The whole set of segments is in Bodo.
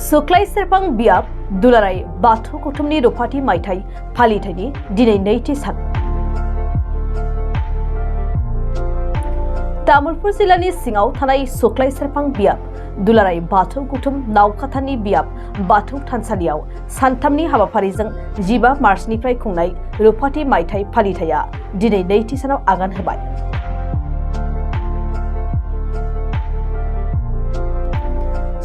सुक्लाय सेरफां बियाब दुलाराय बाथौ गौथुमनि रुफाथि मायथाइ फालिथायनि दिनै नैथि सान। तामुलपुर जिल्लानि सिङाव थानाय सुक्लाय सेरफां बियाब दुलाराय बाथौ गौथुम नावखाथानि बियाब बाथौ थानसालियाव सानथामनि हाबाफारिजों 15 मार्चनिफ्राय खुंनाय रुफाथि मायथाइ फालिथाया दिनै नैथि सानाव आगान होबाय।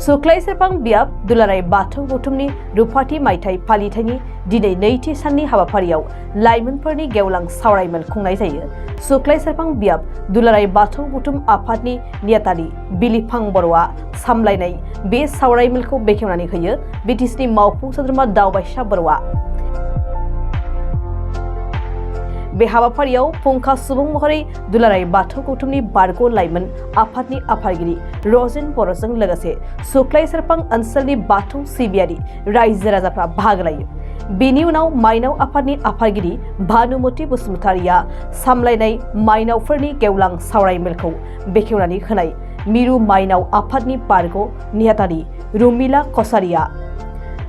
सुक्लाय सेरफां बियाब दुलाराय बाथौ गौथुमनि रुफाथि मायथाइ फालिथायनि दिनै नैथि साननि हाबाफारियाव लाइमोनफोरनि गेवलां सावरायमेल खुंनाय जायो। सुक्लाय सेरफां बियाब दुलाराय बाथौ गौथुम आफादनि नेहाथारि बिलिफां बर'आ सामलायनाय बे सावरायमेलखौ बेखेवनानै होयो बिटिसिनि मावफुं सोद्रोमा दावबायसा बर'आ। बे हाबाफारियाव फुंखा सुबुं महरै दुलाराय बाथौ गौथुमनि बारग' लाइमोन आफादनि आफादगिरि रजेन बर'जों लोगोसे सुक्लाय सेरफां ओनसोलनि बाथौ सिबियारि रायजो राजाफ्रा बाहागो लायो। बेनि उनाव माइनाव आफादनि आफादगिरि भानुमति बसुमतारिया सामलायनाय माइनावफोरनि गेवलां सावरायमेलखौ बेखेवनानै होनाय मिरु माइनाव आफादनि बारग' नेहाथारि रुमिला कसारिया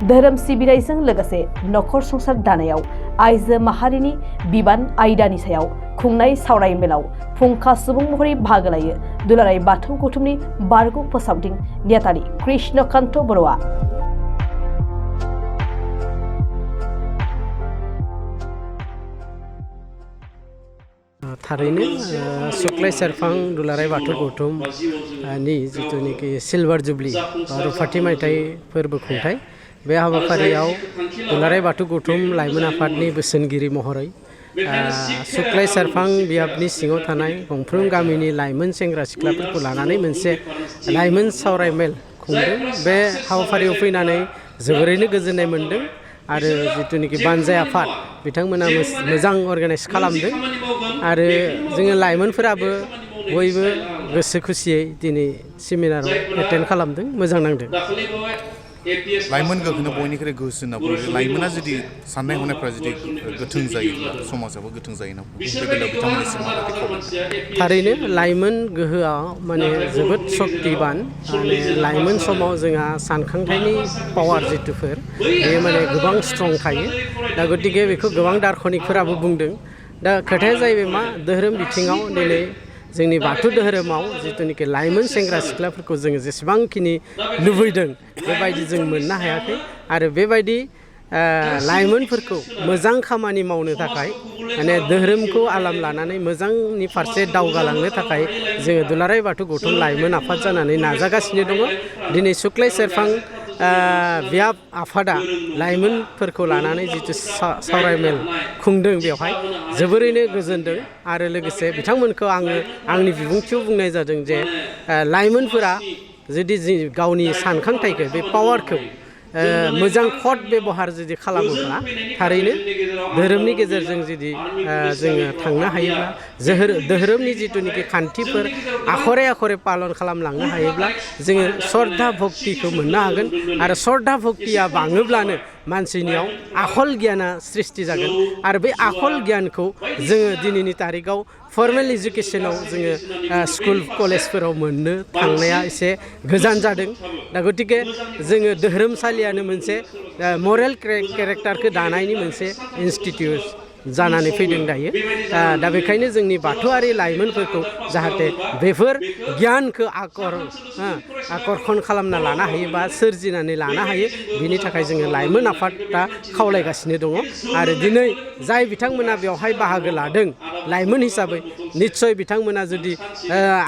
धोरोम सिबिनायजों लोगोसे नखर संसार दानायाव आइजो माहारिनि बिबान आयदानि सायाव खुंनाय सावरायमेलाव फुंखा सुबुं महरै बाहागो लायो दुलाराय बाथौ गौथुमनि बारग' फोसावदिं नेहाथारि कृष्णकान्त बर'आ। थारैनो सुक्लाय सेरफां दुलाराय बाथौ गौथुमनि जिथुनिखि सिलभार जुबलि रुफाथि मायथाइ फोरबो खुंथाय बे हाबाफारियाव दुलाराय बाथौ गौथुम लाइमोन आफादनि बोसोनगिरि महरै सुक्लाय सेरफां बियाबनि सिङाव थानाय गंफ्रोम गामिनि लाइमोन सेंग्रा सिख्लाफोरखौ लानानै मोनसे लाइमोन सावरायमेल खुंदों। बे हाबाफारियाव फैनानै जोबोरैनो गोजोननाय मोन्दों आरो जिथुनिखि बानजाय आफाद बिथांमोना मोजां अर्गानाइज खालामदों आरो जोङो लाइमोनफोराबो बयबो गोसो खुसियै दिनै सेमिनाराव एटेन्ड खालामदों, मोजां नांदों। लाइमोन गोहोनो बयनिख्रुइ गोहोसिन होनना बुङो। लाइमोना जुदि साननाय हनायफ्रा जुदि गोथों जायोब्ला समाजाबो गोथों जायो होनना बुङो। बे बेलायाव बिथांमोननिसिम माबायदि खावलायनाय? थारैनो लाइमोन गोहोआव माने जोबोद शक्तिबान। माने लाइमोन समाव जोंहा सानखांथायनि पावार जिथुफोर बे माने गोबां स्ट्रं थायो। दा गतिके बेखौ गोबां दार्शनिकफोराबो बुंदों। दा खोथाया जाहैबाय मा धोरोम बिथिङाव दिनै जोंनि बाथौ धोरोमाव जिथुनिखि लाइमोन सेंग्रा सिख्लाफोरखौ जोङो जेसेबांखिनि लुबैदों बेबायदि जों मोननो हायाखै आरो बेबायदि लाइमोनफोरखौ मोजां खामानि मावनो थाखाय माने धोरोमखौ आलाम लानानै मोजांनि फारसे दावगालांनो थाखाय जोङो दुलाराय बाथौ गौथुम लाइमोन आफाद जानानै नाजागासिनो दङ। दिनै सुक्लाय सेरफां बियाब आफादा लाइमोनफोरखौ लानानै जिथु सावरायमेल खुंदों बेवहाय जोबोरैनो गोजोनदों आरो लोगोसे बिथांमोनखौ आङो आंनि बिबुंथियाव बुंनाय जादों जे लाइमोनफोरा जुदि गावनि सानखांथायखौ बे पावारखौ मोजां खद बेबहार जुदि खालामोब्ला थारैनो धोरोमनि गेजेरजों जुदि जोङो थांनो हायोब्ला धोरोमनि जिथुनिखि खान्थिफोर आखरे आखरे पालन खालामलांनो हायोब्ला जोङो श्रद्धा भक्तिखौ मोननो हागोन आरो श्रद्धा भक्तिया बाङोब्लानो मानसिनियाव आखल गियाना सृष्टि जागोन आरो बे आखल गियानखौ जोङो दिनैनि तारिखाव फर्मेल इडुकेसनाव जोङो स्कुल कलेजफोराव मोननो थांनाया एसे गोजान जादों। दा गतिके जोङो धोरोमसालियानो मोनसे मरेल केरेक्टारखौ दानायनि मोनसे इनस्टिटिउट जानानै फैदों दायो। दा बेखायनो जोंनि बाथौआरि लाइमोनफोरखौ जाहाथे बेफोर गियानखौ आकर्षण खालामना लानो हायो बा सोरजिनानै लानो हायो बिनि थाखाय जोङो लाइमोन आफादा खावलायगासिनो दङ आरो दिनै जाय बिथांमोना बेवहाय बाहागो लादों लाइमोन हिसाबै निस्सय बिथांमोना जुदि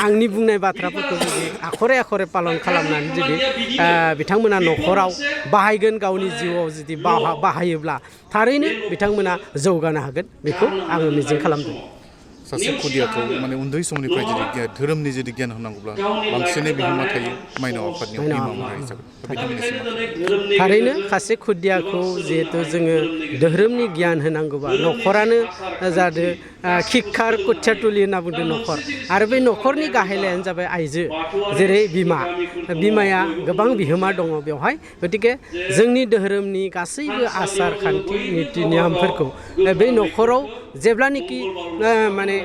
आंनि बुंनाय बाथ्राफोरखौ जुदि आखरे आखरे पालन खालामनानै जुदि बिथांमोना नखराव बाहायगोन गावनि जिउआव जुदि बाहायोब्ला थारैनो बिथांमोना जौगानो हागोन बेखौ आङो मिजिं खालामदों। सासे खुदियाखौ माने उन्दै समनिफ्राय जुदि धोरोमनि जुदि गियान होनांगौब्ला बांसिनै बिहोमा थायो माइनाव आफादनि बिमा महरै हिसाबै। थारैनो सासे खुदियाखौ जिहेतु जोङो धोरोमनि गियान होनांगौबा नखरानो जादों खिक्षार कथ्याथुलि होनना बुंदों नखर आरो बे नखरनि गाहायलायानो जाबाय आइजो जेरै बिमाया गोबां बिहोमा दङ बेवहाय। गतिके जोंनि धोरोमनि गासैबो आसार खान्थि निति नियमफोरखौ बे नखराव जेब्लानोखि माने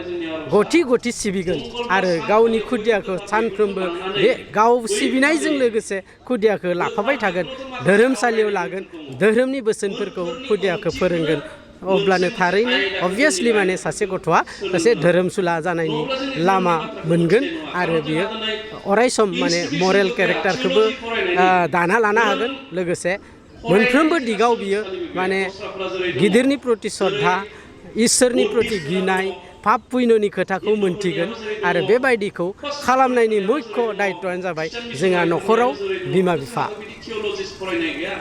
गथि सिबिगोन आरो गावनि खुदियाखौ सानफ्रोमबो बे गाव सिबिनायजों लोगोसे खुदियाखौ लाफाबाय थागोन धोरोमसालियाव लागोन धोरोमनि बोसोनफोरखौ खुदियाखौ फोरोंगोन अब्लानो थारैनो अबभियासलि माने सासे गथ'आ सासे धोरोमसुला जानायनि लामा मोनगोन आरो बियो अराय सम माने मरेल केरेक्टारखौबो दाना लानो हागोन लोगोसे मोनफ्रोमबो दिगाव बियो माने गिदिरनि प्रति श्रद्धा इसोरनि प्रति गिनाय पाप पुण्यनि खोथाखौ मोनथिगोन आरो बेबायदिखौ खालामनायनि मुख्य दायित्वआनो जाबाय जोंहा न'खराव बिमा बिफा